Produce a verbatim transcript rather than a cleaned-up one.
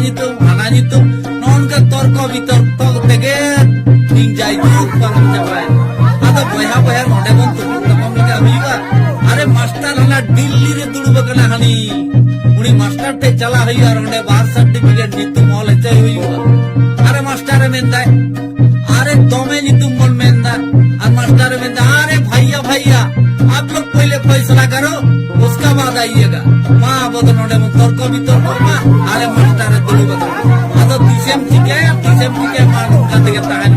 ᱧᱩᱛᱩᱢ, ᱦᱟᱱᱟ ᱧᱩᱛᱩᱢ, ᱱᱚᱜᱼᱚ ᱱᱚᱝᱠᱟ ᱛᱚᱨᱠᱚ ᱵᱤᱛᱚᱨᱠᱚ ᱛᱮᱜᱮ ᱫᱤᱱ ᱡᱟᱭᱡᱩᱜᱽ ᱯᱟᱨᱚᱢ ᱪᱟᱵᱟᱭᱮᱱᱟ᱾ ᱟᱫᱚ ᱵᱚᱭᱦᱟ ᱵᱚᱭᱦᱟ ᱱᱚᱰᱮ ᱵᱚᱱ ᱛᱩᱯᱩᱫ ᱛᱟᱯᱟᱢ ᱞᱮᱠᱟ ᱦᱩᱭᱩᱜᱼᱟ? ᱟᱨᱮ ᱢᱟᱥᱴᱟᱨ ᱦᱟᱱᱟ ᱫᱤᱞᱞᱤ ᱨᱮ ᱫᱩᱲᱩᱵ ᱟᱠᱟᱱᱟ ᱦᱟᱹᱱᱤ, ᱩᱱᱤ ᱢᱟᱥᱴᱟᱨ ᱴᱷᱮᱱ ᱪᱟᱞᱟᱜ ᱦᱩᱭᱩᱜᱼᱟ ᱟᱨ ᱚᱸᱰᱮ ᱵᱟᱨᱛᱷ ᱥᱟᱨᱴᱤᱯᱷᱤᱠᱮᱴ ᱧᱩᱛᱩᱢ ᱚᱞ ᱦᱚᱪᱚᱭ ᱦᱩᱭᱩᱜᱼᱟ᱾ ᱟᱨᱮ ᱢᱟᱥᱴᱟᱨ ᱮ ᱢᱮᱱᱫᱟᱭ, ᱟᱨᱮ ᱫᱚᱢᱮ ᱧᱩᱛᱩᱢ ᱵᱚᱱ ᱢᱮᱱᱫᱟ, ᱟᱨ ᱢᱟᱥᱴᱟᱨ ᱮ ᱢᱮᱱᱫᱟ, ᱟᱨᱮ ᱵᱷᱟᱭᱭᱟ ᱵᱷᱟᱭᱭᱟ, ᱟᱯ ᱞᱳᱜ ᱯᱚᱦᱞᱮ ᱯᱷᱚᱭᱥᱞᱟ ᱠᱟᱨᱳ, ᱩᱥᱠᱟ ᱵᱟᱫ ᱟᱭᱤᱭᱮᱜᱟ᱾ ᱢᱟ ᱟᱵᱚ ᱫᱚ ᱱᱚᱰᱮ ᱵᱚᱱ ᱛᱚᱨᱠᱚ ᱵᱤᱛᱚᱨᱠᱚ ᱢᱟ, ᱟᱨᱮ ᱢᱟᱥᱴᱟᱨ ᱮ ᱫᱩᱲᱩᱵ ᱟᱠᱟᱱᱟ᱾ ᱟᱫᱚ ᱛᱤᱥᱮᱢ ᱪᱤᱠᱟᱹᱭᱟ, ᱛᱤᱥᱮᱢ ᱪᱤᱠᱟᱹᱭᱟ, ᱢᱟ ᱱᱚᱝᱠᱟ ᱛᱮᱜᱮ ᱛᱟᱦᱮᱱ